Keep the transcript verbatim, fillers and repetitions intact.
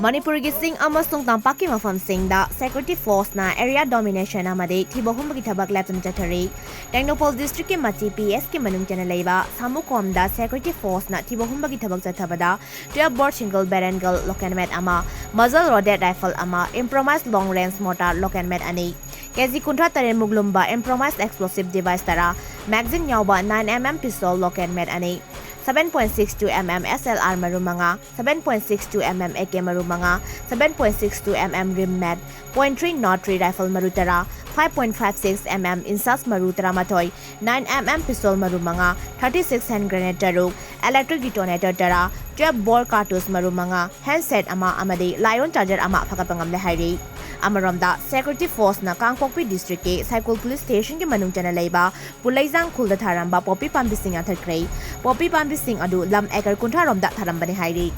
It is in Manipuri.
ꯃꯅꯤꯄꯨꯔꯒꯤ ꯆꯤꯡ ꯑꯃꯁꯨꯡ ꯇꯝꯄꯥꯛꯀꯤ ꯃꯐꯝꯁꯤꯡꯗ security forceꯅ area domination ꯑꯃꯗꯤ ꯊꯤꯕ ꯍꯨꯝꯕꯒꯤ ꯊꯕꯛ ꯂꯦꯞꯇꯅ ꯆꯠꯊꯔꯤ꯫ ꯇꯦꯡꯅꯧꯄꯜ districtꯀꯤ ꯃꯆꯤ P Sꯀꯤ ꯃꯅꯨꯡ ꯆꯟꯅ ꯂꯩꯕ ꯁꯥꯃꯨꯈꯣꯝꯗ security forceꯅ ꯊꯤꯕ ꯍꯨꯝꯕꯒꯤ ꯊꯕꯛ ꯆꯠꯊꯕꯗ twelve bore single barrel gun lock and made ꯑꯃ, muzzle loaded rifle ꯑꯃ, improvised long range mortar lock and made ꯑꯅꯤ, KG ꯀꯨꯟꯊ꯭ꯔꯥ ꯇꯔꯦꯠ ꯃꯨꯛ ꯂꯨꯝꯕ improvised explosive device ꯇꯔꯥ, magazine ꯌꯥꯎꯕ nine MM pistol lock and made ꯑꯅꯤ, seven point six two MM SLR ꯃꯔꯨ ꯃꯉꯥ, seven point six two MM AK ꯃꯔꯨ ꯃꯉꯥ, seven point six two MM rim mag, point three nought three rifle ꯃꯔꯨ ꯇꯔꯥ, five point five six MM INSAS ꯃꯔꯨ ꯇꯔꯥꯃꯥꯊꯣꯏ, nine MM pistol ꯃꯔꯨ ꯃꯉꯥ, thirty-six hand grenade ꯇꯔꯨꯛ, electric detonator ꯇꯔꯥ, twelve bore cartridge ꯃꯔꯨ ꯃꯉꯥ, handset ꯑꯃ ꯑꯃꯗꯤ Lion Charger ꯑꯃ ꯐꯒꯠꯄ ꯉꯝꯂꯦ ꯍꯥꯏꯔꯤ꯫ ꯑꯃꯔꯣꯝꯗ, security forceꯅ ꯀꯥꯡꯄꯣꯛꯄꯤ districtꯀꯤ ꯁꯥꯏꯀꯨꯜ police stationꯒꯤ ꯃꯅꯨꯡ ꯆꯟꯅ ꯂꯩꯕ ꯄꯨꯂꯩꯖꯥꯡ ꯈꯨꯜꯗ ꯊꯥꯔꯝꯕ ꯄꯣꯄꯤ ꯄꯥꯝꯕꯤꯁꯤꯡ ꯌꯥꯟꯊꯠꯈ꯭ꯔꯦ꯫ ꯄꯣꯄꯤ ꯄꯥꯝꯕꯤꯁꯤꯡ ꯑꯗꯨ ꯂꯝ acre ꯀꯨꯟꯊ꯭ꯔꯥ ꯔꯣꯝꯗ ꯊꯥꯔꯝꯕꯅꯤ ꯍꯥꯏꯔꯤ꯫